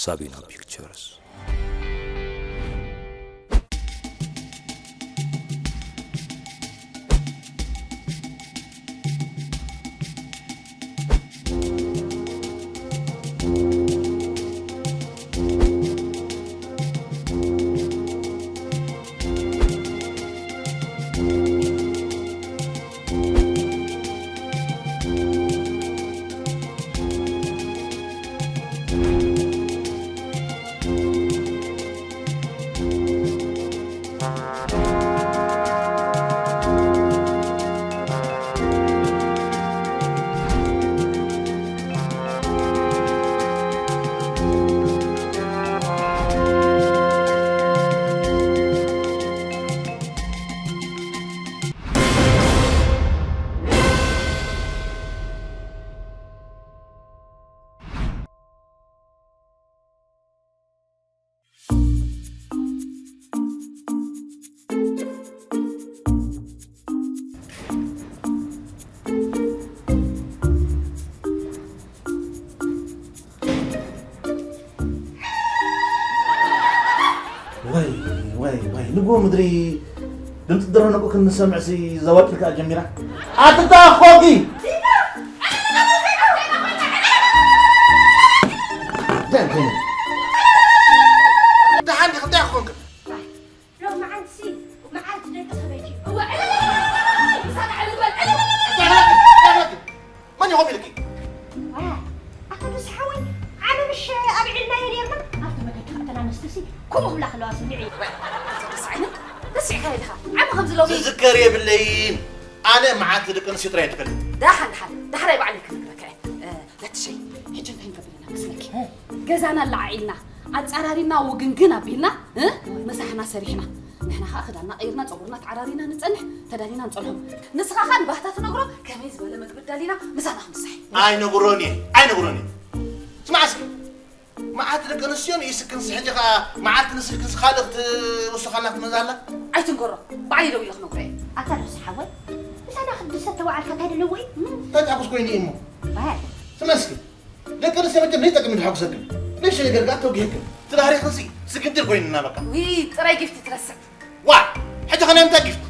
ሳቢና ፒክቸርስ። ወይ ወይ ወይ፣ ንጎ ምድሪ ድምፂ ድሮ ንቁ ክንሰምዕ ሲ ዘዋጭል ከኣ ጀሚራ። ኣትታ ኾጊ። ደሓን ዲኺ? እንታይ ክኾንክ? ሎማዓንትሲ መዓልቲ ደቂ ሰበይቲ። እወ፣ ዕልል! ምሳና ዕልል በል፣ ዕልል! መን ኢኹም ኢልኪ? ዋ፣ ኣቶ ደስ ሓወይ፣ ዓመ ምሽ ኣብዒልናዮ ነይርና። ኣብቲ መገዲ ከኣ እተን ኣንስትሲ ከምኡ ክብላ ከለዋ ስምዒ። ወይ፣ ኣቶ ደስ ዓይነይ፣ ረሲዕካዮ ዲኻ? ዓመ ከምዚ ሎሚ ዝዝከር የብለይን። ኣነ መዓልቲ ደቂ ኣንስትዮ ጥራይ ኣይትፈልጥ። ደሓን፣ ደሓን፣ ዳሕራይ ባዕለይ ክነግረካ እየ። እ፣ ለትሸይ፣ ሕጂ እንታይ ንገብር ኢና መስለኪ? ገዛና ኣለዓዒልና፣ ኣጻራሪና ውግንግን ኣቢልና፣ እ፣ ምሳሕና ሰሪሕና። ንሕና ኸኣ ክዳንና ቀይርና፣ ጸጉርና ተዓራሪና ንጸንሕ፣ ተዳሊና ንጸንሖም። ንስኻ ኸኣ ንባህታ ትነግሮ፣ ከመይ ዝበለ መግቢ ዳሊና ምሳና ክምሳሕ። ኣይነግሮን እየ፣ ኣይነግሮን እየ። ስማዕ እስኪ፣ መዓልቲ ደቂ ኣንስትዮ ንኢስክንስ፣ ሕጂ ኸኣ መዓልቲ ንስክንስ ካልእ ክትውስኸልና ክትመጽእ ኣላ? ኣይትንገሮ፣ ባዕለይ ደው ኢለ ክነግሮ እየ። ኣታ ርእሲ ሓወይ፣ ምሳና ክትድሰት ተባዕልካ እንታይ ደለዎ እዩ? እንታይ ታሕጉስ ኮይኑ እዩ እሞ? ባይ። ስማዕ እስኪ፣ ደቂ ኣንስትዮ መቸም ዘይጠቅም ድሓጉሰክን። ንእሽቶ ነገር ከኣ ተውጊህክን። እቲ ዳህሪኽንሲ ስግንጢር ኮይኑና በቃ። ውይ፣ ጥራይ ጊፍቲ ትረስዕ። ዋ! ሕጂ ኸ ናይ ምንታይ ጊፍት?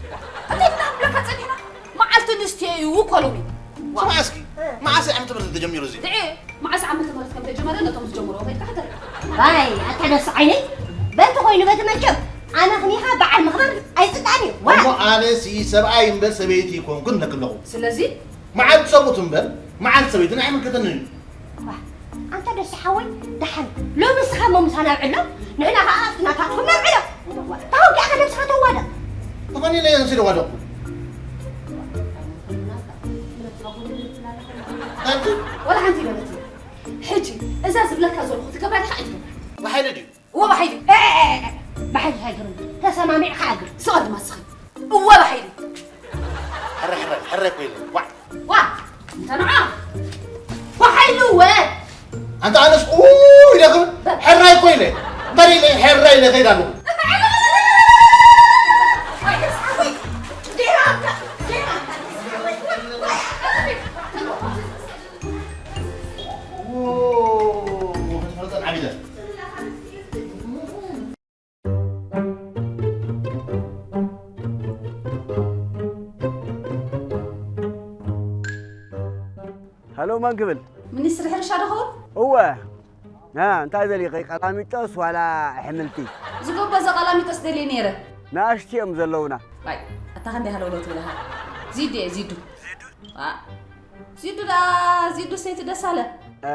እንታይ ኢና ንብለካ ጸኒሕና? መዓልቲ ኣንስትዮ እዩ እኮ ሎሚ። ዋ! ስማዕ እስኪ፣ መዓስ እዩ ዓመተ ምህረት ተጀሚሩ እዚ? ድዒ፣ መዓስ ዓመተ ምህረት ከም ተጀመረ ነቶም ዝጀመርዎ ከይድካ ሕተት። ኣይ፣ ኣታ ደስ ዓይነይ፣ በቲ ኮይኑ በቲ መቸም፣ ኣነ ኸኒኻ በዓል ምኽባር ኣይጽቃን እዩ። ዋ! እሞ ኣነሲ ሰብኣይ እምበር ሰበይቲ ኣይኮንኩን እብለኪ ኣለኹ። ስለዚ? መዓልቲ ሰብኡት እምበር መዓልቲ ሰበይትን ኣይምልከተንን እዩ። ዋ፣ ኣንታ ደስ ሓወይ፣ ደሓን ሎሚ ንስኻ እሞ ምሳና ኣብዕሎ፣ ንሕና ኸኣ ኣብቲ ናታትኩም ነብዕሎ። ዋ፣ ተወጊእካ ነብስኻ ተዋድቕ። ተኾኒ ኢለ እየ ንስለ ዋደቕኩ። ኣንቲ? ወላ ሓንቲ ይበለትኒ። ሕጂ እዛ ዝብለካ ዘለኹ ትገብራ ዲኻ ኣይትገብራ? ብሓይሊ ድዩ? እወ ብሓይሊ። ኤ፣ ኤ፣ ኤ፣ ኤ፣ ብሓይሊ ኣይገብርን። ተሰማሚዕካ ኣግር። ስቕ ድማ እስኺ። እወ ብሓይሊ። ሕረ፣ ሕረ፣ ሕረ እኮ ኢለ። ዋዕ። ዋ፣ እንተ ንዓ። ብሓይሊ እወ። ኣንታ ኣነስ ኡ ኢለ ክብል ሕራይ እኮ ኢለ። እምበር ኢለ ሕራይ ኢለ ከይድ ኣለኹ። ኦ፣ መጠን ዓቢደ። ሃሎ፣ መን ክብል? ሚኒስትሪ ሕርሻ ዶ ኸውን? እወ። ና፣ እንታይ ደሊኺ? ቀላሚጦስ ዋላ ኣሕምልቲ? ዝጎበዘ ቀላሚጦስ ደልየ ነይረ። ንኣሽቱ እዮም ዘለዉና። ኣይ፣ ኣታ ክንደይ ሃለውለው ትብል ኢኻ? ዚዱ እየ፣ ዚዱ። ዚዱ? ዋ፣ ዚዱ ደኣ፣ ዚዱ ሰይቲ ደሳለ። እ፣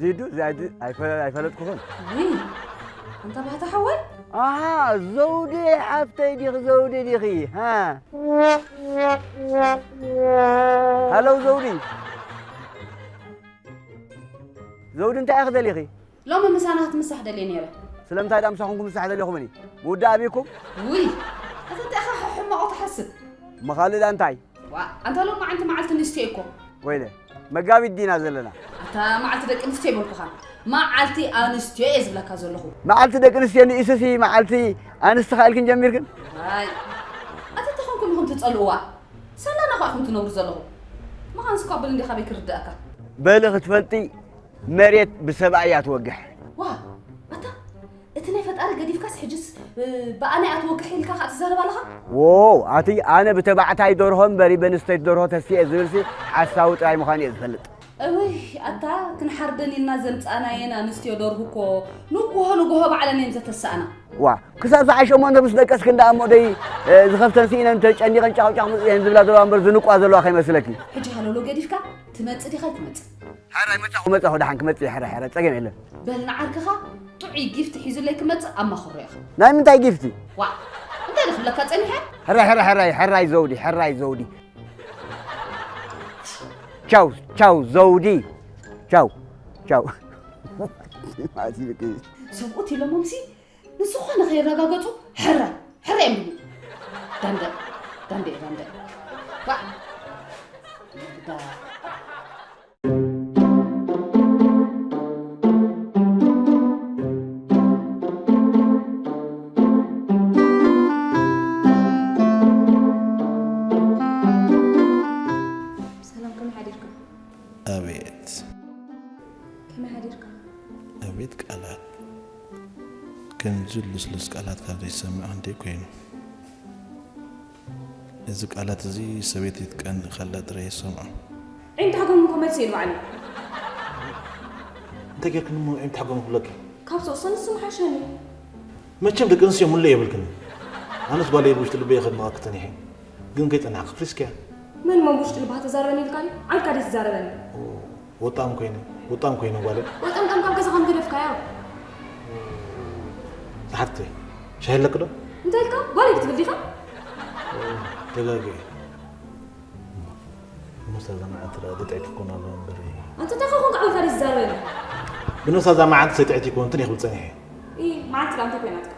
ዚዱ፣ ዚዱ፣ ኣይፈ-፣ ኣይፈለጥኩኹን። ውይ፣ ኣንታ ባህታ ሓወይ። ኣሃ፣ ዘውዲ ሓፍተይ ዲኺ፣ ዘውዲ ዲኺ? ሃ? ሃለው ዘውዲ። ዘውዲ፣ እንታይ ኢኺ ደሊኺ? ሎሚ ምሳና ክትምሳሕ ደልየ ነይረ። ስለምንታይ ደኣ ምሳኹም ክምሳሕ ደሊኹምኒ? ምውዳእ ኣቢኩም? ውይ፣ ኣታ እንታይ ኢኻ ሕማቕ ትሓስብ? እሞ ካልእ ደኣ እንታይ? ዋ፣ ኣንታ ሎማዓንቲ መዓልቲ ኣንስትዮ እኮ። ወይለ፣ መጋቢት ዲና ዘለና? ኣታ መዓልቲ ደቂ ኣንስትዮ ኣይበልኩኻን። መዓልቲ ኣንስትዮ እየ ዝብለካ ዘለኹ። መዓልቲ ደቂ ኣንስትዮ ንኢሱሲ መዓልቲ ኣንስቲ ኢልክን ጀሚርክን? ዋይ፣ ኣታ እንታይ ኮንኩም ኢኹም ትጸልእዋ? ሳላና እኳ ኢኹም ትነብሩ ዘለኹም። ምዃንስ እኳ በል እንዲኻ ኣበይ ክርድኣካ? በሊ ክትፈልጢ መሬት ብሰብኣይ እያ ትወግሕ። ዋ፣ ኣታ፣ እቲ ናይ ፈጣሪ ገዲፍካስ ሕጅስ፣ እ፣ ብኣና እያ ትወግሕ ኢልካ ከኣ ትዛረብ ኣለኻ? ዎው፣ ኣቲ ኣነ ብተባዕታይ ደርሆ እምበሪ በንስተይቲ ደርሆ ተስየ ዝብልሲ ሓሳዊ ጥራይ ምዃኑ እየ ዝፈልጥ። እውይ፣ ኣታ፣ ክንሓርደን ኢልና ዘምጻእናየን ኣንስትዮ ደርሁ እኮ ንጉሆ ንጉሆ ባዕለን እየን ዘተስኣና። ዋ፣ ክሳብ ሰዓት ሸሞንተ ምስ ደቀስክን ደኣ እሞ ደይ፣ እ፣ ዝኸፍተን ስኢነን ተጨኒቐን ጫቕጫቕ እየን ዝብላ ዘለዋ እምበር ዝንቋ ዘለዋ ከይመስለኪ። ሕጂ ሃለሎ ገዲፍካ ትመጽእ ዲኻ ኣይትመጽእ? ሕራይ መጻኹ፣ መጻኹ፣ ደሓን ክመጽእ እየ፣ ሕራይ፣ ሕራይ፣ ጸገም የለን። በል ንዓርክኻ ጥዑይ ጊፍት ሒዙለይ ክመጽእ ኣማኽሮ ኢኻ። ናይ ምንታይ ጊፍቲ? ዋ፣ እንታይ ኢለ ክብለካ ጸኒሐ? ሕራይ፣ ሕራይ፣ ሕራይ፣ ሕራይ ዘውዲ፣ ሕራይ ዘውዲ። ቻው፣ ቻው ዘውዲ። ቻው፣ ቻው። ሰብኡት ኢሎሞምሲ ንዝኾነ ከይረጋገጹ ሕራይ፣ ሕራይ እዮም ዝብሉ። ዳንደ፣ ዳንደ፣ ዳንደ። ዋ። ዳ- ሰላም፣ ከመይ ሓዲርካ? ኣቤት። ከመይ ሓዲርካ? ኣቤት ቃላት። ከምዚ ልስሉስ ቃላት ካብ ዘይሰምዕ ክንደይ ኮይኑ። እዚ ቃላት እዚ ሰበይቲ ትቀንእ ከላ ጥራይ ይሰምዖ። ዒም ተሓጎም እኮ መልሲ እዩ ንባዕሉ። እንታይ ጌርክኒ እሞ ዒም ተሓጎም ክብለኪ? ካብ ዝወሰን ንሱ ምሓሸኒ። መቸም ደቂ ኣንስትዮ ሙሉእ የብልክን። ኣነስ ጓለይ ብውሽጢ ልበይ ከድንቐኪ ጸኒሐ። ግን ከይጸናሕኪ ፕሪስክያ። መን እሞ ብውሽጢ ልብኻ ተዛረበኒ ኢልካ ድዩ? ዓንካ ድዩ ትዛረበኒ? ወጣም ኮይነ፣ ወጣም ኮይነ ጓለይ። ወጣም ጣም ካብ ገዛ ከም ገደፍካዮ። ዝሓፍተይ፣ ሻሂ ኣለኪ ዶ? እንታይ ኢልካ? ጓለይ ክትብል ዲኻ? ተጋግየ። ብነብሳ እዛ መዓልቲ ደኣ ጥዕቲ ክትኮን ኣለዋ እምበር። ኣንተ እንታይ ኮንካ ዓውልካ ድዩ ትዛረበኒ? ብነብሳ እዛ መዓልቲ ሰይ ጥዕቲ ይኮንትን እየ ክብል ጸኒሐ። ኢ፣ መዓልቲ ደኣ እንታይ ኮይናትካ?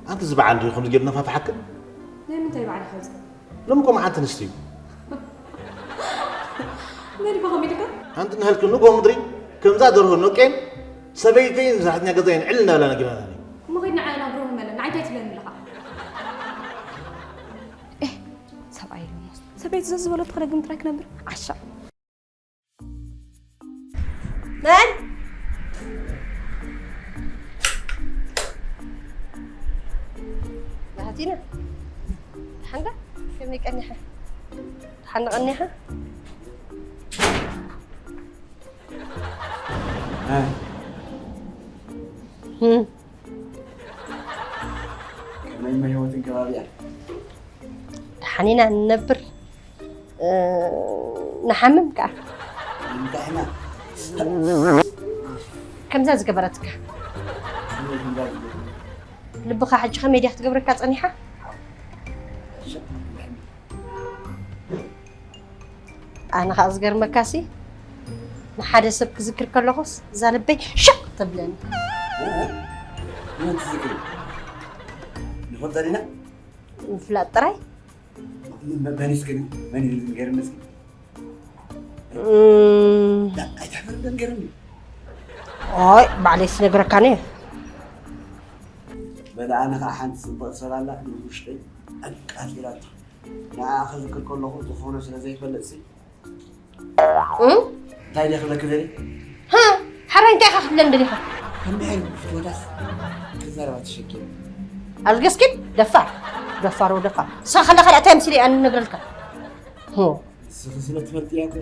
ኣንቲ እዚ በዓል ድዩ ከምዚ ጌሩ ነፋፍሓክን? ናይ ምንታይ በዓል ይኸዚ? ሎሚ እኮ መዓልቲ ኣንስቲ እዩ። መን እኮ ከመይ ኢልካ? ኣንቲ ንሃልክን ንጎ ምድሪ ከምዛ ደርሆ ኖቄን ሰበይተይን ሰራሕተኛ ገዛይን ዕል እንዳበላ ነጊራናኒ። እሞ ኸይድ ንዓይ ኣናግሮ ንመለ፣ ንዓይ እንታይ ትብለኒ ኣለኻ? ኤህ፣ ሰብኣይ ኢሎሞስ። ሰበይቲ ዘዝበለቶ ክደግም ጥራይ ክነብር? ዓሻ። መን? ናህቲና። ደሓን ዶ? ከመይ ቀኒኻ? ደሓን ቀኒኻ? እ። እም። ከመይ እሞ ህይወትን ከባቢኣን? ደሓን ኢና ንነብር። እ፣ ንሓምም ከኣ። እንታይ ኢና? ከምዛ ዝገበረትካ። ከመይ ከምዛ ዝገበረትካ? ልብኻ ሕጂ ከመይ ድያ ክትገብረካ ጸኒሓ? ኣነ ኸኣ ዝገርመካሲ፣ ንሓደ ሰብ ክዝክር ከለኹስ፣ እዛ ልበይ ሸቕ ተብለኒ። እ፣ እ፣ መን ትዝክሪ? ንፈልጦ ዲና? ምፍላጥ ጥራይ? መ-፣ መን እስኪ፣ መን እዩ ንገርኒ እስኪ? እም። ላ፣ ኣይትሕፈር፣ ንገርኒ። ኦይ፣ ባዕለይስ ነግረካ ነየ። በለ፣ ኣነ ኸዓ ሓንቲ ጽብቕቲ ሰብ ኣላ፣ ንውሽጠይ ኣቃጺላቶ። ንዓኣ ክዝክር ከለኹ ዝኾነ ስለ ዘይፈልጥሲ። እም? እንታይ ድየ ክብለኪ ደልየ? ሃ፣ ሓራይ እንታይ ኢኻ ክትብለኒ ደሊኻ? ከመይ ዓይነት ፍትወታስ ክዛረባ ተሸኪመ? ኣልገስኪን? ደፋር። ደፋር ወደፋር። ንስኻ ከለኻ እንታይ ኣምሲለ እየ ኣነ እነግረልካ? ሆ። ንስኺ ስለ ትፈልጥያ እኮ።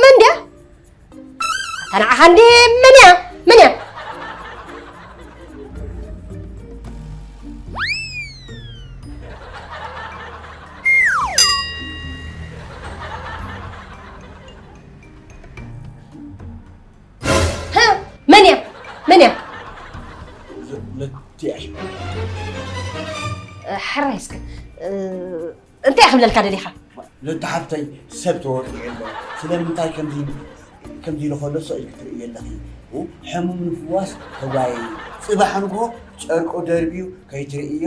መን ድያ? ኣታ ንዓኻ እንዲ መን እያ? መን እያ? ሃ? መን እያ? መን እያ? ለ-፣ ለቲ እያ። ሕራይ እስከ፣ እ፣ እንታይ ክብለልካ ደሊኻ? ለቲ ሓፍተይ ሰብ ተወቂዑ ኣሎ። ስለምንታይ ከምዚ፣ ከምዚ ኢሉ ከሎ ስቕ ኢልኪ ትርእዮ ኣለኺ? ሕሙም ንፍዋስ ተጓየዪ። ጽባሕ ንግሆ ጨርቁ ደርብዩ ከይትርእዮ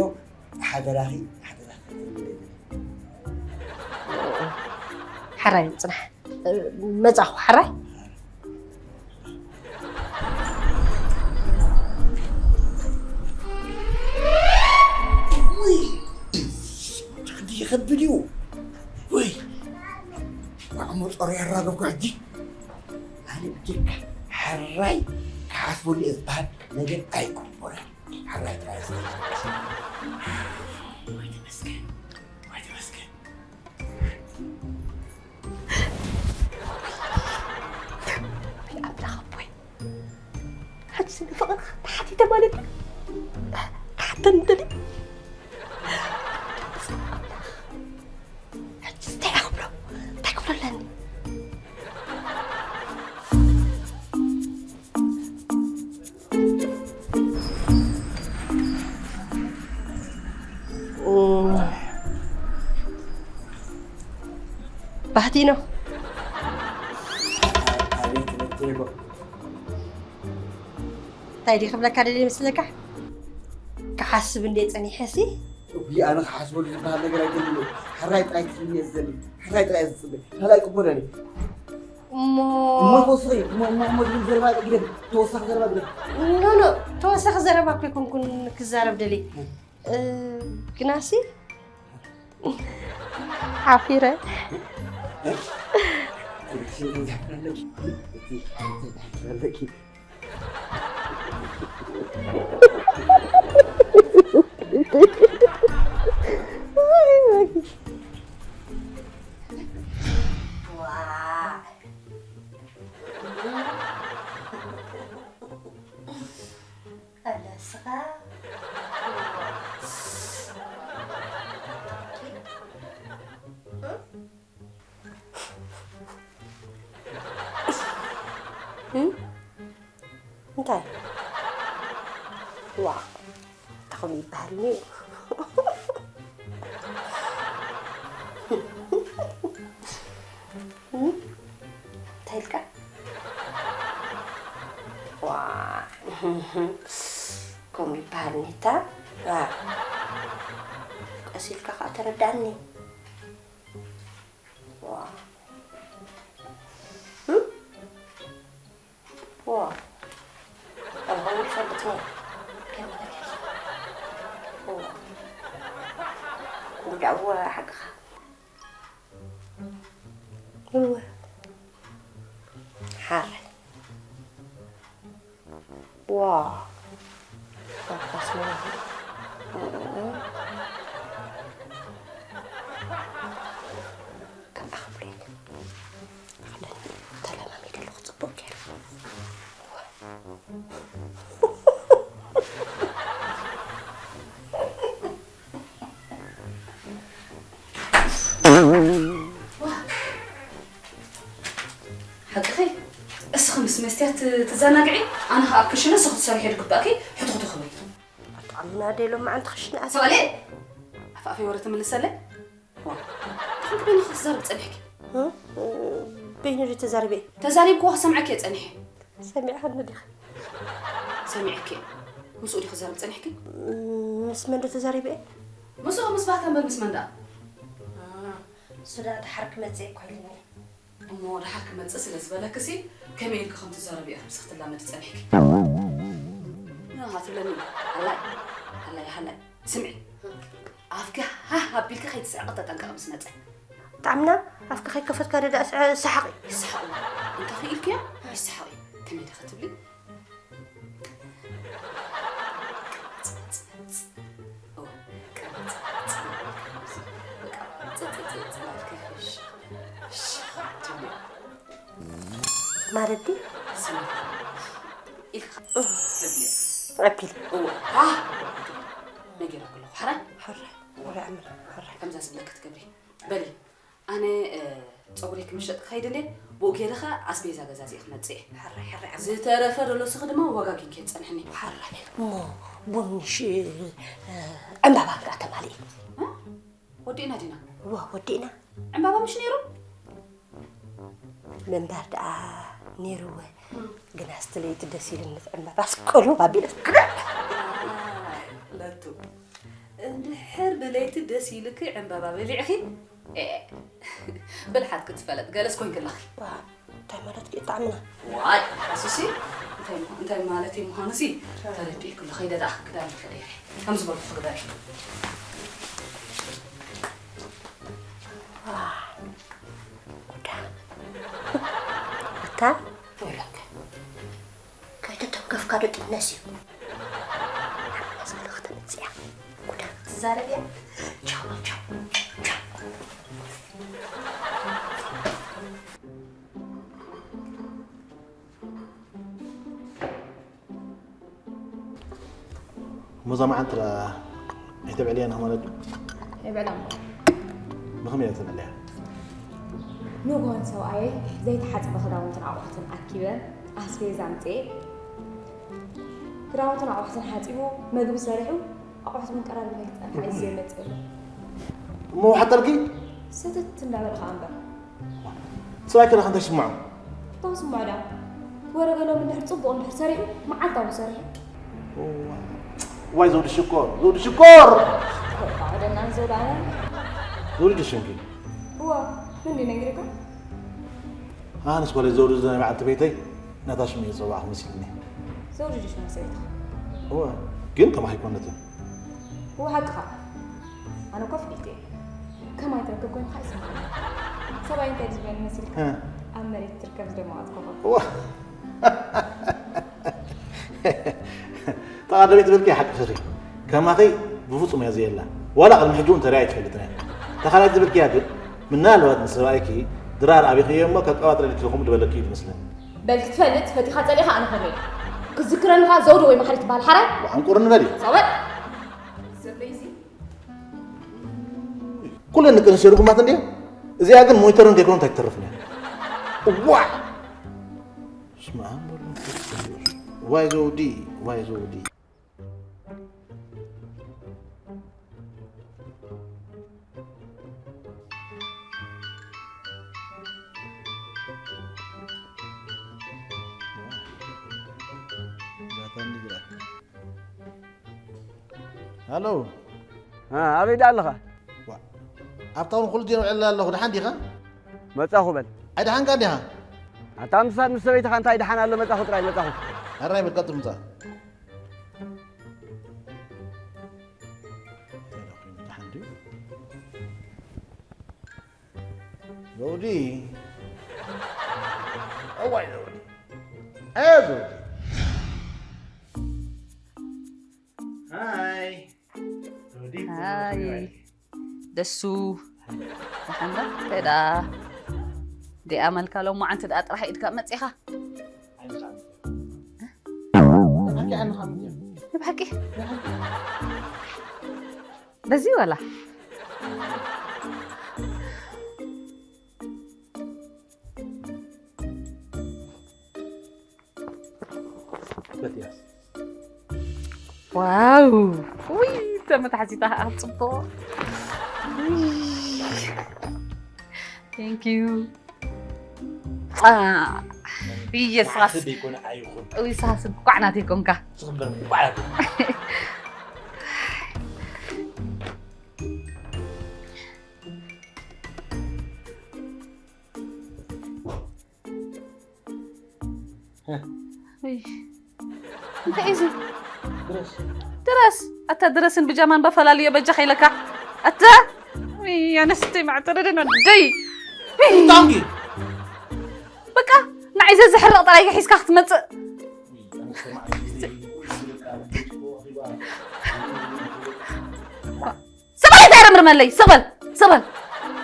ሓደራኺ፣ ሓደራኺ። ሕራይ ጽናሕ። መጻኹ፣ ሕራይ። ውይ፣ ሓንቲ ይኸብድ እዩ። ውይ፣ ዋው፣ መጾር ያራገብኩ ሕጂ ኣነ ብጀካ ሕራይ ክሓስበሉ እየ ዝበሃል ነገር ኣይኮንኩን። ሕራይ ጥራይ እየ ዝብል። ወይ ተመስገን፣ ወይ ተመስገን። ኣምላኽ ኣቦይ፣ ሕጂ ንፍቕርኻ ተሓቲተ ማለት እዩ። ክሓተኒ ደልዩ። ሕጂ እንታይ ክብሎ? እንታይ ክብሎ ኣለኒ? እም፣ ባህቲ ነው። ኣቤት፣ መቴጎ። እንታይ ድዩ ክብለካ ደልየ ይመስለካ? ክሓስብ እንደ ጸኒሐ ሲ። ውይ፣ ኣነ ክሓስበሉ ዝበሃል ነገር ኣይደልን። ሕራይ ጥራይ ክስምየ ዝደሊ፣ ሕራይ ጥራይ ዝጽበ። ካልኣይ ቅበለኒ። እሞ እሞ ተወስኺ፣ እሞ፣ እሞ፣ እሞ ዝብል ዘረባ ግደፍ፣ ተወሳኺ ዘረባ ግደፍ። ኖ፣ ኖ፣ ተወሳኺ ዘረባ እኮ ኣይኮንኩን ክዛረብ ደልየ። እ፣ ግናሲ ሓፊረ። ኣለ እስኻ። እም? እንታይ? ዋ፣ እንታይ ይበሃል እዩ? እም? እንታይ ኢልካ? ዋ፣ ከምኡ ይበሃል ኒታ። ዋ፣ ቀስ ኢልካ ከዓ ተረዳእኒ። ዋ። እም? ዋ። ኣቦይ ይፈልጥ ነይሩ። ከመይ ገይሩ? ዋ። ጉዳይ ሓቅኻ። እወ። ሓረ። ዋ። ፋፋስ ነው። ከም ኣኽብሬ። ኣኽለን ተለማሚደ ኣለኹ ጽቡቕ ገይረ። ሓቅኺ፣ እስኺ ምስ መስትያት ትዘናግዒ፣ ኣነ ኸኣ ኣብ ክሽነ ስኽቲ ሰሪሐ ድግባእኪ ሕትኽቲ ክብል። ኣጣዕምና ዶ ኢሎም መዓንቲ ክሽነ ኣትያ? ሰዋሌ! ኣፋኣፈይ ወረ ትምልሰለይ? ዋ፣ እንታይ በይንኺ ክትዛረቢ ጸኒሕኪ? እ? በይኑ ዶ ተዛሪበ? ተዛሪብክዎ ክሰምዓኪ እየ ጸኒሐ። ሰሚዕኽኒ ዲኺ? ሰሚዐኪ እየ። ምስኡ ዲኺ ክዛረብ ጸኒሕኪ? ምስ መን ዶ ተዛሪበ? ምስኡ ምስ ባህታ እምበር ምስ መን ደኣ? እ፣ እሱ ደኣ ደሓር ክመጽእ እኮ ኢሉኒ። እሞ ደሓር ክመጽእ ስለ ዝበለክሲ፣ ከመይ ኢልኪ ከም ትዛረቢ ኢኺ ምስኺ ትላመዲ ጸኒሕኪ። ሃ ትብለኒ። ሃላይ፣ ሃላይ፣ ሃላይ። ስምዒ፣ ኣፍኪ ሃህ ኣቢልኪ ከይትስሕቂ ተጠንቀቂ ምስ መጸ። ጣዕምና፣ ኣፍኪ ከይከፈትካ ደዳ ስሐቂ። ይስሓቕ እዩ። እንተ ኽኢልክዮ፣ ይስሓቕ እዩ። ከመይ ዲኺ ትብሊ? ማለት ድዩ? ኢልካ ተብልዮ። ኣቢል። እወ። ሃ! ነጊረኪ ኣለኹ። ሕራይ? ሕራይ። ሕራይ ኣምና። ሕራይ። ከምዛ ዝብለኪ ትገብሪ። በሊ። ኣነ፣ እ፣ ጸጉረይ ክምሸጥ ክኸይድ እንድየ፣ ብኡ ገይረ ኸኣ ኣስቤዛ ገዛዚኤ ክመጽእ እየ። ሕራይ፣ ሕራይ፣ ዓም። ዝተረፈ ዘሎ እስኺ ድማ ወጋጊንኪ ጸንሕኒ። ሕራይ፣ እሞ ቡን ሽ-፣ እ፣ ዕምባባ እንካ ተማልኢ። እ? ወዲእና ዲና? እወ፣ ወዲእና። ዕምባባ ምሽ ነይሩ? ምንባር ደኣ ነይርወ። እም። ግና ስቲ ለይቲ ደስ ኢልኒ፣ እቲ ዕምባባስ ቅሉብ ኣቢለ። ለቱ፣ እንድሕር ብለይቲ ደስ ኢልኪ ዕምባባ በሊዕኺ፣ ኤ፣ ብልሓትኪ ትፈለጥ፣ ገለስ ኮንኪ ኣለኺ። ዋ፣ እንታይ ማለትኪ እዩ ጣዕምና? ዋይ፣ ሓሱሲ፣ እንታይ፣ እንታይ ማለት እዩ ምዃኑሲ ተረዲእኩ ኣለኹ። ከይደ ደኣ ክዳን ክቕይር እየ። ከም ዝበልኩ ክግበር እዩ። ዋ፣ ጉዳ። ኣደቂ ነስዩ። ነስዩ ክትምጽያ። ጉዳ ትዛረብ እያ። ቻው፣ ቻው፣ ቻው። እሞ እዛ መዓልቲ ደኣ ኣይተብዕልያን ኢኻ ማለት ድዩ? ኣይብዕላን እሞ። ብኸመይ እያ ዘይተብዕልያ? ንግሆ ንሰብኣየይ ዘይተሓጽበ ክዳውንትን ኣቑሑትን ኣኪበ ኣስቤዛ ኣምጽኤ። ክዳውንትን ኣቑሑትን ሓጺቡ፣ መግቢ ሰሪሑ፣ ኣቑሑት እውን ቀራሪቡ ከይጸንሐ እዩ ዘየመጽእ ዘሎ። እሞ ወሓጠልኪ? ሰተት እንዳበለ ኸኣ እምበር። ሰብኣይ ከለኻ እንታይ ይስምዖ? እንታይ ስምዖ ደኣ? ወረ ገሎም እንድሕር ጽቡቕ እንድሕር ሰሪሑ፣ መዓልታዊ ሰሪሑ። እዋ። ዋይ ዘውዲ ሽኮር፣ ዘውዲ ሽኮር! እባ ወደና ዘውዲ ኣነ። ዘውዲ ድዩ ሽምኪ? እዋ፣ መን ድዩ ነጊሩካ? ኣነስ ጓለይ ዘውዲ ናይ በዓልቲ ቤተይ ናታ ሽም እየ ዝጸዋዕኹ መሲልኒ። ዘውዲ ድዩ ሽም ሰበይትኻ? እዋ፣ ግን ከማኻ ኣይኮነትን። እዋ፣ ሓቅኻ። ኣነ እኮ ፍልይቲ እየ። ከማይ ትረክብ ኮይንካ ይስምዓኒ። ሰብኣይ እንታይ ዝብለኒ መሲልካ? እ። ኣብ መሬት ትርከብ ዝደመቐት ኮኾብ። እዋ። ተቐዳደሚት ትብልኪ ሓቂ ሰሪ። ከማኺ ብፍጹም እያ ዘየላ። ዋላ ቅድሚ ሕጂ እውን ተሪኣ ኣይትፈልጥን እያ። ተኻላይት ዝብልክያ ግን ምናልባት ንሰብኣይኪ ድራር ኣቢኽዮ እሞ ከቀባጥረልኪ ከምኡ ዝበለኪ እዩ ዝመስለኒ። በል ክትፈልጥ ፈቲኻ ጸሊእኻ ኣነ ከመይ? ክዝክረኒ ኸኣ ዘውዲ ወይ መሓሪ ትበሃል ሓራይ? ዋዕንቁር ንበል እዩ። ጸበል። ኩለን ደቂ ኣንስትዮ ርጉማት እንድየ። እዚኣ ግን ሞኒተርን ከይኮነት ኣይትተርፍን እያ። እዋዕ! በስመ ኣብ ወወልድ ወመንፈስ ቅዱስ። ዋይ ዘውዲ፣ ዋይ ዘውዲ። ሃሎ። እ፣ ኣበይ ደኣ ኣለኻ? ዋ፣ ኣብታ እውን ኩሉ ግዜ ውዕል ኣለኹ። ደሓን ዲኻ? መጻኹ በል። ኣይደሓንካን ዲኻ? ኣታ ምሳድ ምስ ሰበይትኻ እንታይ ደሓን ኣሎ? መጻኹ ጥራይ፣ መጻኹ። ሕራይ በል፣ ቀጽል ምጻእ። ደሓን ድዩ? ዘውዲ። እዋይ ዘውዲ። ኣየ ዘውዲ። ሃይ። ዘውዲ። ሃይ። ደሱ። ደሓን ዶ? እንታይ ደኣ? ደኣ መልካ ሎማዓንቲ ደኣ ጥራሕ ኢድካ መጺኻ? ብሓቂ? በዚ ወላ? በቲያስ። ዋው! ውይ፣ ተመታሕዚታ ኸዓ ጽቡቕ። ውይ። Thank you። አ፣ ኢየሱስ። ማዕተ ደይኮነ ኣይኹን። ውይ፣ ሳስብ ኳዕ ናተይ ኮንካ። ዝኽበር ኳዕ ናተይ። እይ፣ እንታይ እዩ እዚ? ድረስ። ድረስ። ኣታ ድረስን ብጃማን በፈላልዮ በጃ ከይለካ። ኣታ። እይ፣ ኣነስተይ ማዕጠረደን ወደይ። እይ። ታንኪ። በቃ፣ ንዓይ ዘዝሕርቕ ጥራይ ሒዝካ ክትመጽእ። ስቕ በል፣ ኣይተዕርምርመለይ፣ ስቕ በል፣ ስቕ በል፣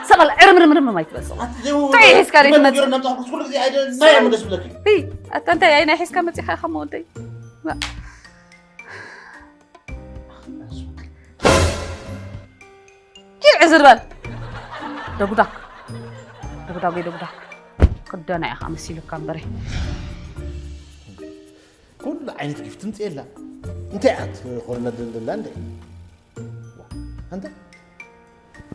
ስቕ በል፣ ዕርምርምርም ኣይትበል፣ ስቕ በል። ኣቲ ዘይው እንታይ ሒዝካ ደይ ዝበል ትመጽእ? ነገር እናምጣ ኩሉ ግዜ ኣይደ-፣ እንታይ እዮም ደስ ብለኪ? እይ፣ ኣታ እንታይ ኣይናይ ሒዝካ መጺኻ ኢኻ መወደይ? ኪድ ዕዝር በል። ደጉዳክ። ደጉዳጎይ ደጉዳክ። ክደና ኢኻ መሲሉካ እምበረይ። ኩሉ ዓይነት ጊፍት ትምጽእ የላ። እንታይ እያ ትኾነ ደልደላ እንዴ? ኣንተ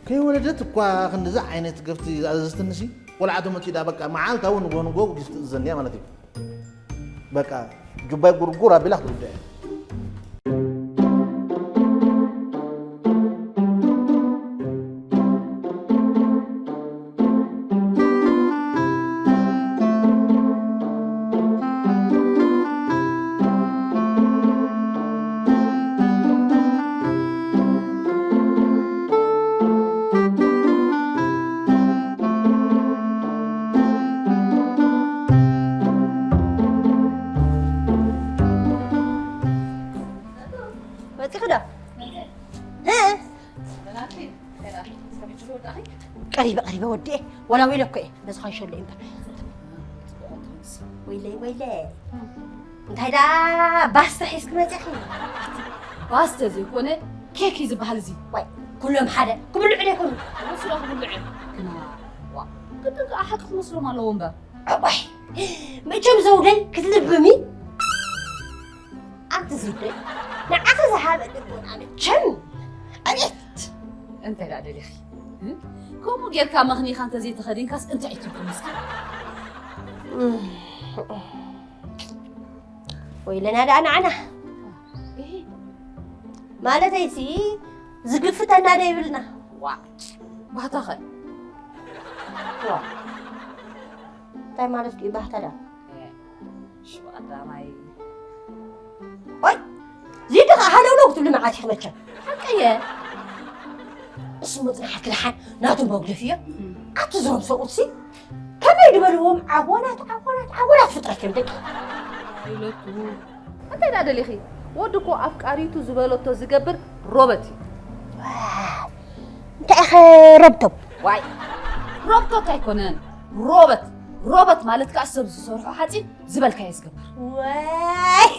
ከይወለደት እኳ ክንድዚ ዓይነት ገፍቲ ዝኣዘዝትንሲ፣ ቆልዓ ተመጺኡ ደኣ በቃ መዓልታዊ ንጎ ንጎ ጊፍት ትእዘኒ እያ ማለት እዩ። በቃ ጁባይ ጉርጉር ኣቢላ ክትውድእ እያ። ቀሪበ ቀሪበ ወዲኤ ዋላ ወይለ እኮ እየ በዚ ኸይሸሎ እምበር። ወይለይ ወይለይ እንታይ ዳ ባስተ ሒዝኪ መፂኺ? ባስተ ዘይኮነ ኬክ እዩ ዝበሃል እዚ። ዋይ ኩሎም ሓደ ክብልዑ ዶ ይኮኑ? መስሎ ክብልዑ ግና ዋ ግን ከዓ ሓቂ ክመስሎም ኣለዎ እምበር። እዋይ መቸም ዘውደይ ክትልብሚ ኣንቲ ዝብለይ ንዓኺ ዝሃበ ልቦና መቸም ኣቤት። እንታይ ደኣ ደሊኺ? እም? ከምኡ ጌርካ መኽኒኻ እንተዘይተኸዲንካስ እንታይ ትብሉ ምስኪን? ወይለና ደኣ ንዓና። እሂ። ማለተይሲ ዝግፍተና ዶ ይብልና? ዋ፣ ባህታኸ? ዋ። እንታይ ማለት እዩ ባህታ ደኣ? ሽባ ቀዳማይ። ኦይ፣ ዚዲ ኸዓ ሃለውለው ክትብሊ መዓት ኢኺ መቸም። ሓቀየ። እሱ ምጽናሓት ክልሓን ናቱ መጉደፍ እዮ። ኣቲ ዝሮም ሰብኡትሲ ከመይ ድበልዎም ዓወላት፣ ዓወላት፣ ዓወላት ፍጥረት እዮም ደቂ። ኢለቱ። እንታይ ደኣ ደሊኺ? ወዲ እኮ ኣፍቃሪቱ ዝበለቶ ዝገብር ሮበት እዩ። ዋው፣ እንታይ ኢኸ ረብቶም? ዋይ፣ ሮብቶት ኣይኮነን። ሮበት። ሮበት ማለት ከኣ ሰብ ዝሰርሖ ሓፂን ዝበልካዮ ዝገብር። ዋይ።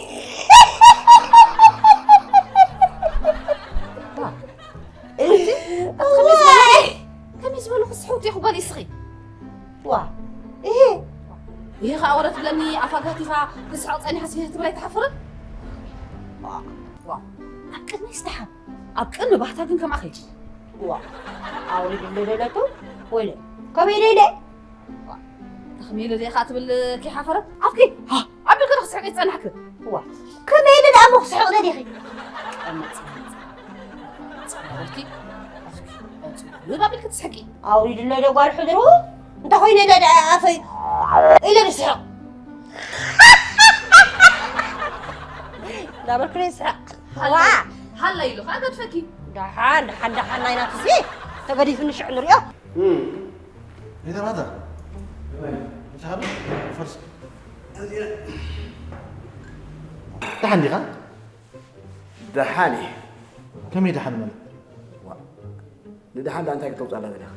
ዋ። ኣቲ፣ ኣቲ ከመይ ዝበለ፣ ዋይ። ከመይ ዝበለ ክስሕውቲ ኢኹ ጓል እስኺ። ዋ። እሄ። ይሄ ኸኣ ወረ ትብለኒ ኣፋ ጋቲኻ ክስሕቕ ጸኒሓ ስሄ ትብላይ ትሓፍርን? ዋ። ዋ። ኣብ ቅድሚ ይስደሓ። ኣብ ቅድሚ ባህታ ግን ከምኣ ኸይድ። ዋ። ኣውሪድ ለለለቱ ወይለ። ከመይ ኢለ ኢለ? ዋ። ተኽሚሉ ዲኻ ትብል ከይሓፈረት? ኣፍኪ። ሃ። ኣቢልኪ ዶ ክስሕቂ ዝጸናሕኪ? ዋ። ከመይ ኢለ ደኣ እሞ ክስሕቕ ደሊኺ? ቀመጥ፣ ቀመጥ። ጸናበልኪ። ኣፍኪ። ኣውጽኡ። ኣቢልኪ ትስሕቂ። ኣውሪድለይ ዶ ጓል ሕድሩ? እንተ ኾይነ ዶ ደኣ ኣፈይ ኢለ ዝስሕቕ? እንዳበልኩ ዶ ይስሕቕ? ሃላይ፣ ዋ። ሃላይ ኢሉ ኸኣ ገድፈኪ። ደሓን፣ ደሓን፣ ደሓን ናይ ናትሲ ተገዲፍኒ ሽዑ ንሪኦ። እም። ይተባታ። ይተሃሉ? ፈርስ። ደሓን ዲኻ? ደሓን እየ። ከመይ ደሓን ማለት? ዋ፣ ንደሓን ደኣ እንታይ ክተውፅኣላ ደሊኻ?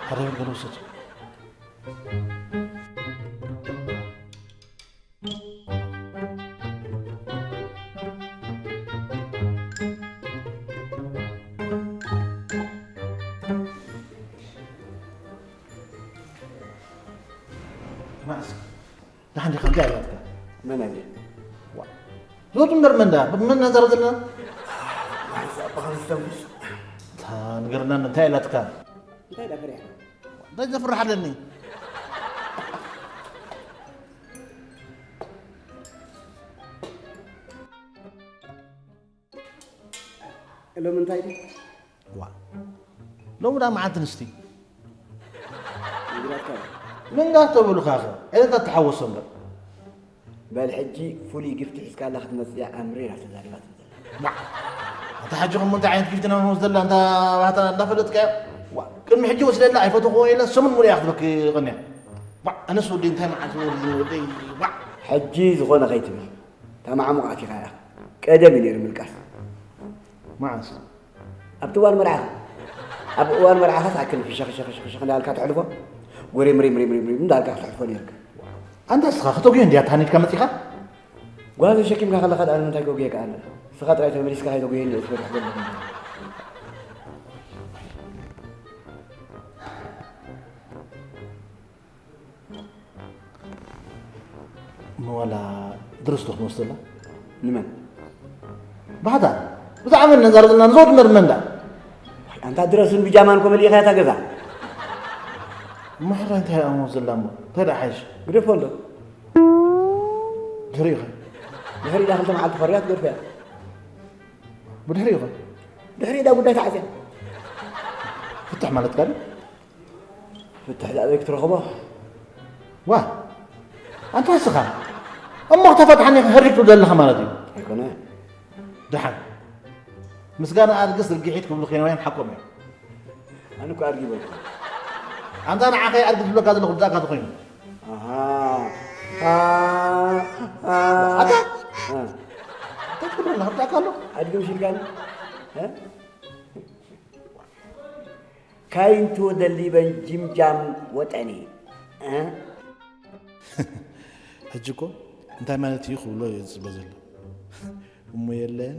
ሓደ ብር ገለ ውሰድ። ማዕስ፣ ደሓን ዲኻ? እንታይ ኣላትካ? መን ኣየ? ዋ፣ ዞት እምበር መን ደኣ? መን ነዛረብ ዘለና? ማዕስ፣ ኣባኻ ንስተንፍስ። እታ ንገረና፣ እንታይ ኣላትካ? እንታይ ደኣ ፈሪሕካ? እንታይ ዘፍርሕ ኣለኒ? ሎሚ እንታይ ድዩ? ዋ። ሎሚ ደኣ መዓልቲ ኣንስቲ። ይግባካ። መንጋህ ተብሉኻ ኸ? ዕለታት ተሓወሶ እምበር። በል ሕጂ ፍሉይ ጊፍቲ ሒዝካላ ክትመጽእ እያ ኣምሪራ ተዛሪባትኒ ዘላ። ዋ። ኣታ ሕጂ ኸሞ እንታይ ዓይነት ጊፍቲ ኢና ንወስደላ እንዳ ባህታ እንዳፈለጥካዮ? ዋ። ቅድሚ ሕጂ ወስደላ ኣይፈተኹዎ ኢለ ሰሙን ሙሉእ እያ ክትበኪ ቀንያ። ዋ። ኣነስ ወደይ እንታይ መዓልቲ ወርዲ ወደይ? ዋ። ሕጂ ዝኾነ ከይትብል። ተማዕሙቕ ኣቲኻ ኢኻ። ቀደም እዩ ነይሩ ምልቃስ። መዓስ? ኣብቲ እዋን መርዓኻ። ኣብ እዋን መርዓኻስ ኣክል ፍሸኽ ሸኽ ሸኽ ሸኽ እንዳበልካ ተሕልፎ፣ ጎሬም ሪም ሪም ሪም ሪም እንዳበልካ ክትሕልፎ ነይርካ። ኣንታ እስኻ ከተጉዮ እንድያ ተሃኒድካ መጺኻ? ጓዝ ተሸኪምካ ከለኻ ደኣ ንምንታይ ከጉየካ ኣነ? እስኻ ጥራይ ተመሊስካ ከይተጉየኒ እየ ትፈርሕ ዘለኹ። እሞ ዋላ ድረስ ዶ ክንወስደላ? ንመን? ባህታ፣ ብዛዕባ መን ነዛርብ ዘለና? ንዘውድ እምበር ንመን ደኣ? ኣንታ ድረስን ብጃማን እኮ መሊእኻያ እታ ገዛ። እሞ ሕራይ እንታይ እያ እሞ ዘላ እሞ? እንታይ ደኣ ሓይሽ? ግደፎ እንዶ። ድሕሪኡ ኸ? ድሕሪኡ ደኣ ክልተ መዓልቲ ፈርያ ትገድፎ እያ። ብድሕሪኡ ኸ? ድሕሪኡ ደኣ ጉዳይ ተዓጽያ። ፍትሕ ማለትካ ድዩ? ፍትሕ ደኣ ዘይክትረኽቦ? ዋ፣ ኣንታ እስኻ እሞ ክተፈትሓኒ ህርዲግ ትብል ዘለኻ ማለት እዩ። ኣይኮነ። ደሓን። ምስጋና ኣድግስ ርግሒት ክብሉ ኬንያውያን ሓቆም እዮም። ኣነ እኮ ኣድጊ በልኩ። ኣንታ ንዓኸ ኣድጊ ዝብለካ ዘለኹ ርዳእካ ተኾይኑ። ኣሃ። ኣ፣ ኣ፣ ኣታ? ኣ። እንታይ ትገብር ኣለኻ? ርዳእካ ኣሎ? ኣድጊ ምሽ ኢልካኒ? እ? ካይንቱ ወደሊበን ጅምጃም ወጠኒ። እ? ሕጂ እኮ እንታይ ማለት እዩ ክብሎ እየ ዝጽበ ዘሎ። እሞ የለን።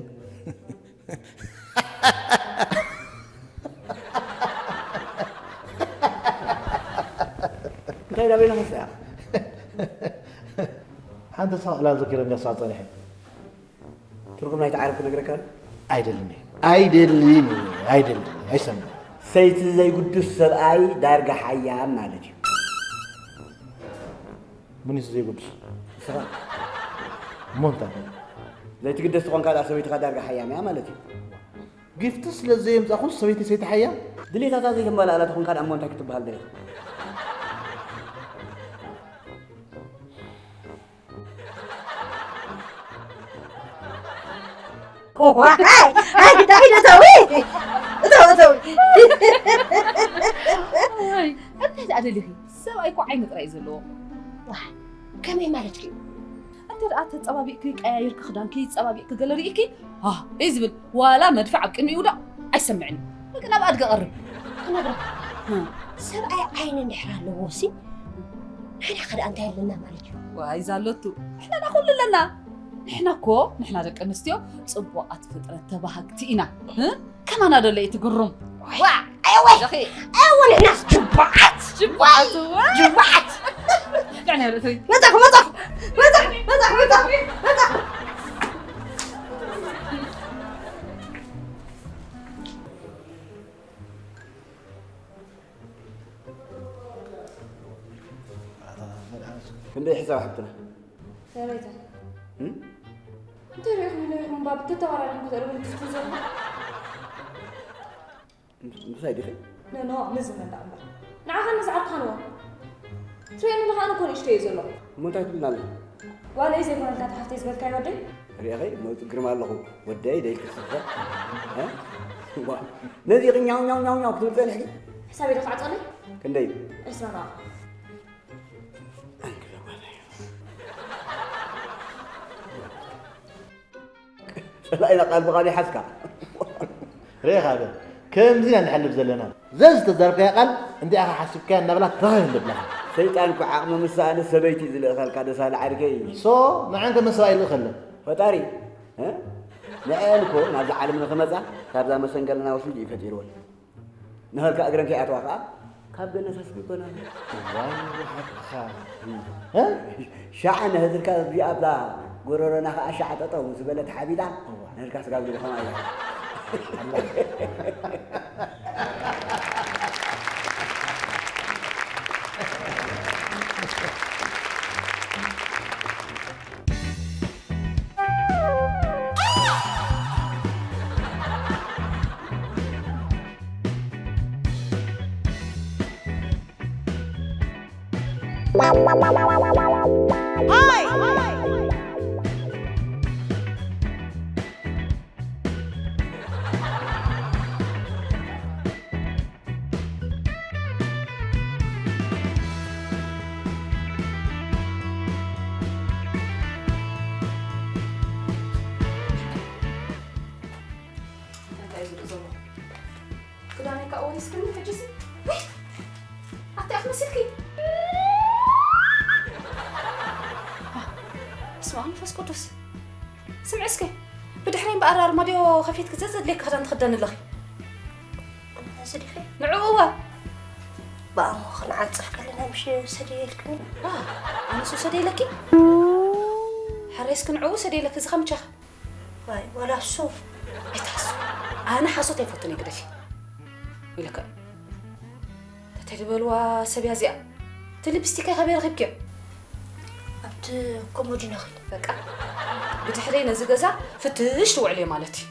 እንታይ ዳበይና መስያ? ሓንቲ ሳቕላ ዘኪረኒ እሳ ጸኒሐ። ትርጉም ናይቲ ዓረብ ክነግረካ ዶ? ኣይደልን እየ። ኣይደልን እየ። ኣይደልን እየ። ኣይሰምዕን። ሰይቲ ዘይጉዱስ ሰብኣይ ዳርጋ ሓያም ማለት እዩ። ምን እዩ ዘይጉዱስ? ንስኻ። እሞ እንታይ? ዘይትግደስ ተኾንካ ደኣ ሰበይትኻ ዳርጋ ሓያም እያ ማለት እዩ። ጊፍቲ ስለ ዘየምጻኹስ ሰበይቲ ሰይቲ ሓያም? ድሌታታ ዘይተመላእላ ተኾንካ ደኣ እሞ እንታይ ክትበሃል ደሊኻ? ዋይ፣ ኣይ፣ እንታይ ደተዊ? እተው፣ እተው። ኣይ፣ እንታይ ደኣ ደሊኺ? ሰብኣይ እኮ ዓይኒ ጥራይ እዩ ዘለዎ። ዋይ፣ ከመይ ማለትኪ? እንተ ደኣ ተጸባቢቕኪ፣ ቀያይርኪ ክዳንኪ፣ ጸባቢቕኪ ገለ ርኢኪ፣ ሃ፣ እዩ ዝብል። ዋላ መድፍዕ ኣብ ቅድሚኡ ውዳቕ ኣይሰምዕን እዩ። በቃ ናብ ኣድገ ቀርብ። ክነግረካ። እ። ሰብኣይ ዓይኒ እንድሕር ኣለዎ ሲ፣ ንሕና ከ ደኣ እንታይ ኣለና ማለት እዩ? ዋይ ዛለቱ፣ ንሕና ደኣ ኩሉ ኣለና። ንሕና እኮ፣ ንሕና ደቂ ኣንስትዮ ጽቡቓት ፍጥረት ተባሃግቲ ኢና። እ? ከማና ዶ ለይቲ ግሩም። ዋይ፣ ዋ፣ ኣየ ወይ። ጀኺ። ኣየ ወይ፣ ንሕናስ ጅቡዓት። ጅቡዓት፣ እወ። ጅቡዓት። ጥዕና ይብለትሪ። መጣኹ፣ መጣኹ፣ መጣኹ፣ መጣኹ፣ መጣኹ፣ መጣኹ። ክንደይ ሕሳብ ሓብትና? ሰበይታ። እም? እንታይ ርኢኹም ኢለ ኢኹም እምባ ብተተባራሪኹም ከተእርጉ ትፍትኑ ዘለኹም? ምሳይ ዲኺ? ኖ፣ ኖ፣ ንዝመን ደኣ እምበር። ንዓኻን ንዝዓርካን እዋ። ትርእየኒ ኣለኻ፣ ኣነ እኮ ንእሽተይ እየ ዘለኹ። እሞ እንታይ ትብልና ኣለኻ? ጓለይ ዘይኮነልካ እታ ሓፍተይ ዝበልካዮ ወደይ? ርኢኸይ፣ እሞ ግርማ ኣለኹ፣ ወደይ ደይ ክትስፈ። እ? ዋ፣ ነዚ ኛው ኛው ኛው ኛው ክትብል ጸኒሕኪ? ሕሳብ ኢለ ክዓጸለይ? ክንደይ? ዕስራ ናቕፋ። ኣንክለ ጓለይ። ጸላኢና ቃል ብቓል ይሓዝካ። ርኢኻ በል፣ ከምዚ ኢና ንሓልፍ ዘለና። ዘዝ ዝተዛረብካያ ቃል እንቲኣ ሓሲብካያ እናበላ ተኸን ንብላኻ። ሰይጣን እኮ ዓቕሚ ምስኣን ሰበይቲ እዩ ዝልእኸልካ፣ ደሳለ ዓርከይ። ሶ፣ ንዓንተ መን ሰብኣይ ይልእኸለን? ፈጣሪ፣ እ? ንዐን እኮ ናብዛ ዓለም ንኽመጻ ካብዛ መሰንገለና ወሲዱ እዩ ፈጢርወን። ንኸልካ እግረን ከይኣተዋ ኸኣ ካብ ገነት ኣስጊጎና። ዋይ ሓቅኻ። እ? ሻዕ ንህዝርካ እዚኣ ኣብዛ ጎረሮና ኸኣ ሻዕ ጠጠው ምስ በለት ሓቢጣ፣ እዋ። ንህዝርካ ስጋብ ግዲ ኸማ እያ። እንታይ እዩ ዝርኢ ዘሎ? ክዳነይ ከኣ ወሪስክኒ ሕጂሲ? ውይ! ኣቲ ኣፍ መሲልኪ! በስመ ኣብ መንፈስ ቅዱስ። ስምዒ እስከ፣ ብድሕረይ እምበኣር ኣርማድዮ ከፊትኪ ዘዘድልየኪ ክዳን ትኽደኒ ኣለኺ። እዚ ዲኺ? ንዕኡ እወ። ብኣሞ ክንዓጽፍ ከለና ምሽ ሰደየ ኢልክኒ? ዋ፣ ኣነስ ውሰደ ኢለኪ? ሕራይ እስኪ ንዕኡ ውሰደ ኢለኪ፣ እዚ ኸምቻ። ዋይ፣ ዋላ እሱ። ኣይትሓሱ። ኣነ ሓሶት ኣይፈቱን እየ፣ ግደፊ። ኢለካ። እንታይ ዝበልዋ ሰብ እያ እዚኣ? እቲ ሊፕስቲከይ ካበይ ረኺብክዮ? ኣብቲ ኮሞዲኖኺ። በቃ። ብድሕረይ ነዚ ገዛ ፍትሽ ትውዕልዮ ማለት እዩ።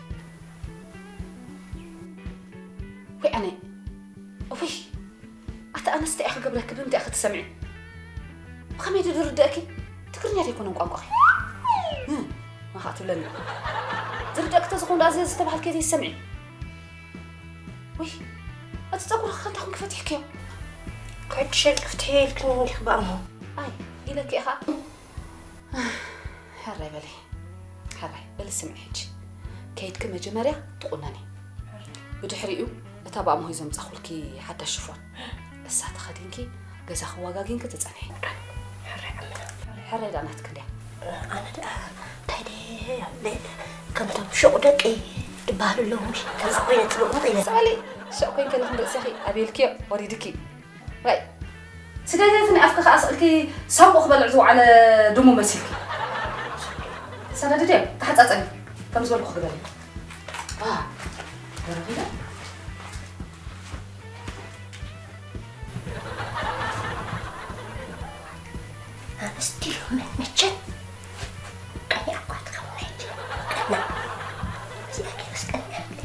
ወይ ኣነ። እውይ። ኣቲ ኣነስ እንታይ እየ ክገብረኪ፣ ብምንታይ እየ ክትሰምዒ? ብኸመይ ድዩ ዝርድአኪ? ትግርኛ ዘይኮነን ቋንቋኺ። እ፣ ማኻ ትብለኒ። ዝርድአኪ ተዝኾን ደኣ እዚ ዝተባሃልኪ ዘይትሰምዒ። ውይ፣ እቲ ጸጉርኺ ከ እንታይ ኮንኪ ፈቲሕክዮ? ከድሸል ክፍትሕ ኢልክኒ እንዲኺ ብኣሞ። ኣይ፣ ኢለኪ ኢኻ። ሕራይ በሊ፣ ሕራይ በሊ፣ ስምዒ ሕጂ። ከይድኪ መጀመርያ ትቑነኒ። ብድሕሪኡ እታ ብኣምሆይ ዘምጻኹልኪ ሓዳሽ ሽፎን እሳ ተኸዲንኪ ገዛ ክዋጋጊንኪ ትጸንሒ። ሕራይ ዓምና። ሕራይ ደኣ ናትኪ እንድያ። ኣነ ደኣ እንታይ ድየ ከምቶም ሹቕ ደቂ ዝበሃሉ ኣለዉ ከምዚ ኮይነ ጽቡቕ መጠ ኢለ። ጸሊ ሹቕ ኮይንኪ ኣለኹም ርእስኺ ኣቤልክዮ ወሪድኪ። ዋይ ስደደት ንኣፍኪ ከኣ ስቕልኪ ሳንቆ ክበልዕ ዝወዓለ ድሙ መሲልኪ። ሰደድድዮ ተሓጻጸቢ ከም ዝበልኩ ክግበሪ። ዋ፣ ወረኺለ። ኣንስቲ ሎሚ መቸም ቀኒ ኣኳት ከምና ይለ ቀና እዚኣ ገይረስ ቀኒ ኣይብለ።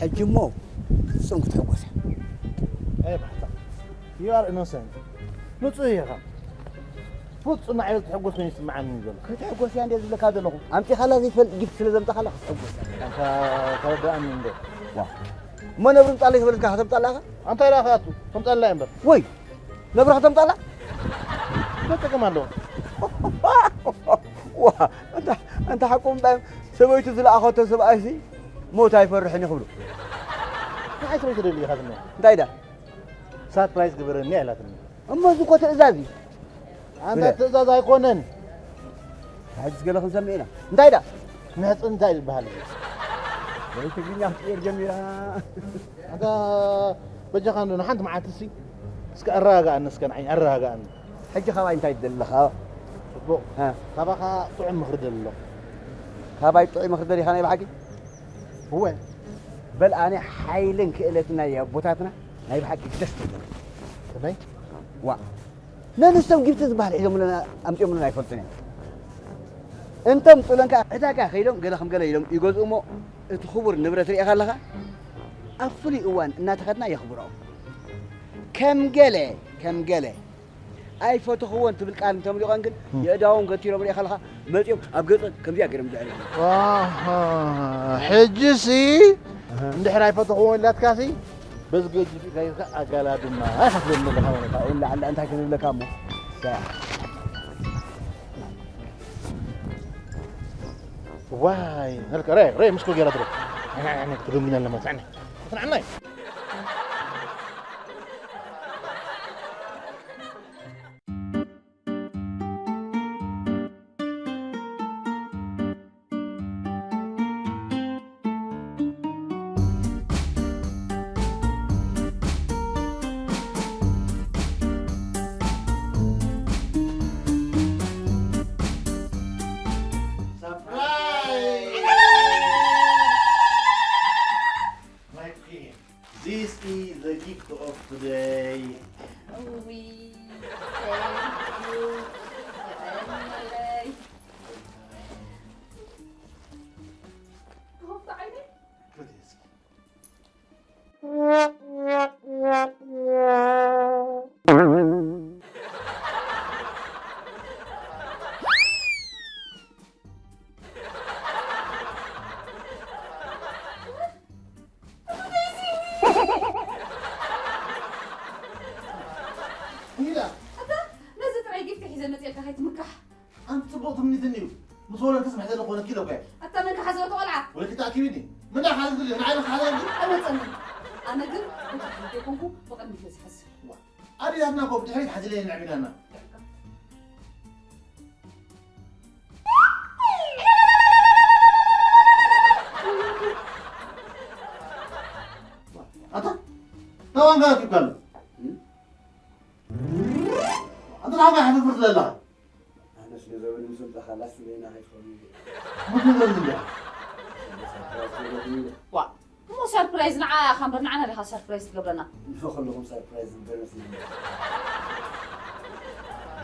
ሕጂ እሞ ፍጹም ክትሕጎስ እያ። ኣይ ባሕታ፣ you are innocent። ንጹህ ኢኻ። ፍጹም ንዓይ ክትሕጎስ ኮይኑ ይስምዓኒ ዘሎ። ክትሕጎስ እያ እንድየ ዝብለካ ዘለኹ። ኣምጺኻላ ዘይፈልጥ ጊፍት ስለ ዘምጻኻላ ክትሕጎስ እያ። ኣንታ ተረዳእኒ እንዶ። ዋ። እሞ ነብሪ ምጻለይ ተበልካ ከተምጻላ ኢኻ? ኣንታይ ደኣ ክኣቱ? ተምጻላ እምበር። ወይ፣ ነብሪ ከተምጻላ? እንታይ ጸገም ኣለዎ? ዋ፣ ኣንታ፣ ኣንታ ሓቁ እምበር ሰበይቱ ዝለኣኸቶ ሰብኣይሲ ሞት ኣይፈርሕን እዩ ክብሉ። ንዓይ ሰበይቲ ደሊ ኢኻ ዝኒኣ። እንታይ ደኣ? ሳርፕራይዝ ግበረኒ ኢላትኒ። እሞ እዚ እኮ ትእዛዝ እዩ። ኣንታ ግደ። ትእዛዝ ኣይኮነን። ሕጅስ ገለ ክንሰምዕ ኢና። እንታይ ደኣ? ምሕጽን እንታይ ዝበሃል እዩ? ወይ ትግርኛ ክትቅየር ጀሚራ። ኣንታ በጃኻ እንዶ ንሓንቲ መዓልቲ እስኪ፣ እስኪ ኣረጋግኣኒ፣ እስከ ንዓይ ኣረጋግኣኒ። ሕጂ ካባይ እንታይ ትደሊ ኣለኻ? ጽቡቕ። እ። ካባኻ ጥዑም ምኽሪ ደሊ ኣለኹ። ካባይ ጥዑይ ምኽሪ ደሊኻ ናይ ብሓቂ? እወ። በል ኣነ ሓይልን ክእለትን ናይ ኣቦታትና ናይ ብሓቂ ደስ ትብል። ከመይ? ዋ። ነንስቶም ጊፍቲ ዝበሃል ሒዞምልና ኣምጺኦምልና ኣይፈልጡን እዮም። እንተምጹለን ከኣ ዕዳጋ ከይዶም ገለ ከም ገለ ኢሎም ይገዝኡ እሞ እቲ ክቡር ንብረት ሪእኻ ኣለኻ ኣብ ፍሉይ እዋን እናተኸድና የኽብርኦም። ከም ገለ ከም ገለ ኣይፈተኽዎን ትብል ቃል እንተምሊቖን ግን የእዳዎም ገቲሮም ሪእኻ ኣለኻ መጺኦም ኣብ ገጸን ከምዚኣ ገይሮም ዝዕልሉ። ኣሃ፣ ሕጂሲ ኣሃ። እንድሕር ኣይፈተኽዎን ኢላትካሲ በዚ ገጅ ፊትካ ጌርካ ኣጋላድማ ኣይኸፍለኒ ኣለኻ ማለት እዩ። ካብኡ ንላዕሊ እንታይ ክንብለካ እሞ? ሰ- ዋይ፣ ነልካ፣ ረይ፣ ረይ፣ ምስኮ ጌራ ድሮ። ኣነ፣ ኣነ፣ ትደንጉኛ ኣለማ፣ ኣነ። ትንዓናይ። Surprise! My queen, this is the gift of today. Oui, thank you. ኣታ፣ ነዚ ጥራይ ጊፍቲ ሒዘ መጽኤልካ ከይትምካሕ። ኣንቲ ጽቡቕ ትምኒትኒ እዩ። ምስ ወለድኪ ጽብሕ ዘሎ ክኾነኪ ኢለ እኮ እየ። ኣታ መን ክሓዘ እቲ ቆልዓ? ወለድኪ ተኣኪብኒ። መን ደኣ ክሓዘ ዝደሊ? ንዓይ ዶ ክሓዘ ዝደሊ? ኣይመጸንን። ኣነ ግን ብድሕሪ ዘይኮንኩ ብቕድሚት እየ ዝሓስብ። ዋ፣ ኣዴታትና እኮ ብድሕሪት ሓዚለን እየን ኣዕቢናና። ኣታ፣ ታዋንጋ ትባል። ኣንተ ናባይ ሓፍፍር ትለላ? ኣነስ ገንዘበይ ንምስልጣ ካላስ ትብለና ከይትኸውን ኢለ። ምን ትብለኒ እንድያ? ዋ፣ እሞ ሰርፕራይዝ ንዓ ኢኻ እምበር ንዓና ዲኻ ሰርፕራይዝ ትገብረና? ንኹልኹም ሰርፕራይዝ ዝግበር መሲሉኒ።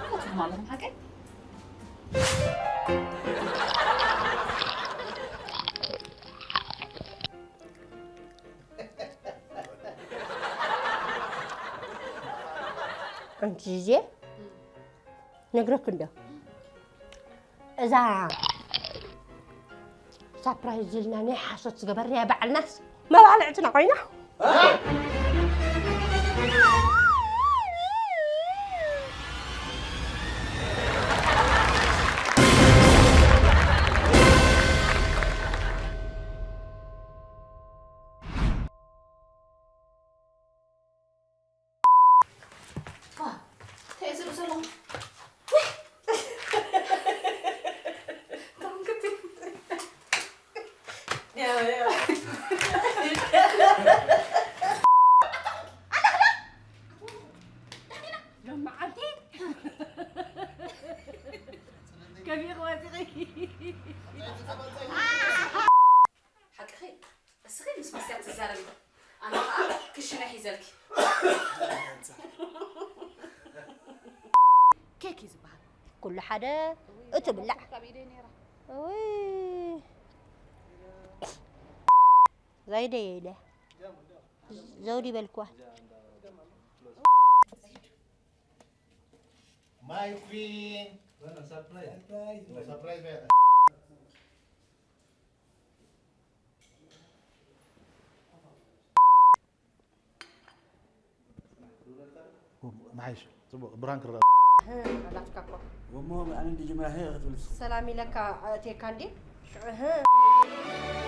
ትፈትዎም ኣለኹም ሓቀይ? ኣንቲ ዚዜ፣ ነግረክ እንዶ። እዛ ሳፕራይዝ ኢልና ናይ ሓሶት ዝገበርናያ በዓልናስ መባልዕትና ኮይና። ሓቅኺ፣ እስኺ ምስ መስትያት ትዛረቢ፣ ኣነ ኸዓ ክሽነ ሒዘልኪ። ኬክ እዩ ዝበሃል። ኩሉ ሓደ እቲ ብላዕ። ካብ ኢደይ ነይራ። እውይ። ዛይደ የለ። ዘውዲ በልኳ። My queen. Surprise በያ። መሓይሽ፣ ጽቡቕ፣ ብርሃን ክረአ። ኣላትካ እኮ። ወሞ ኣነ እንዲ ጅምራ ሄ ክትብል። ሰላም ኢለካ፣ ኣእትየካ እንዲ። ሽዑ፣ እህ።